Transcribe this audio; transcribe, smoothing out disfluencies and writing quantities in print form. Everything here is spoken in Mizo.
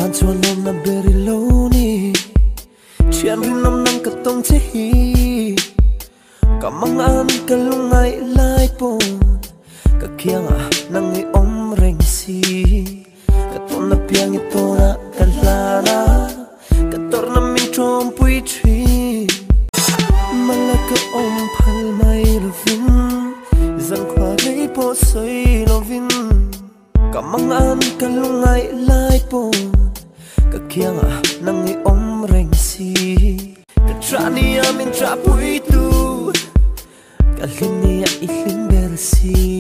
Tan chuan lawmna ber i lo ni. Thian rinawm nang ka tawng che hi. Ka mangan ka lungngai lai pawn ka kiangah nang i awm reng si. Ka tawn apiang i tawnah ka hlan a, ka tawrhna min tawmpui thin. Mala ka awm phal mai lovin, zankhua rei pawh sawi lovin. Ka mangan ka lungngai lai pawn ka kiangah nang i awm reng si. Ka tah nia min tah pui tu, ka hlim nia i hlim ber si.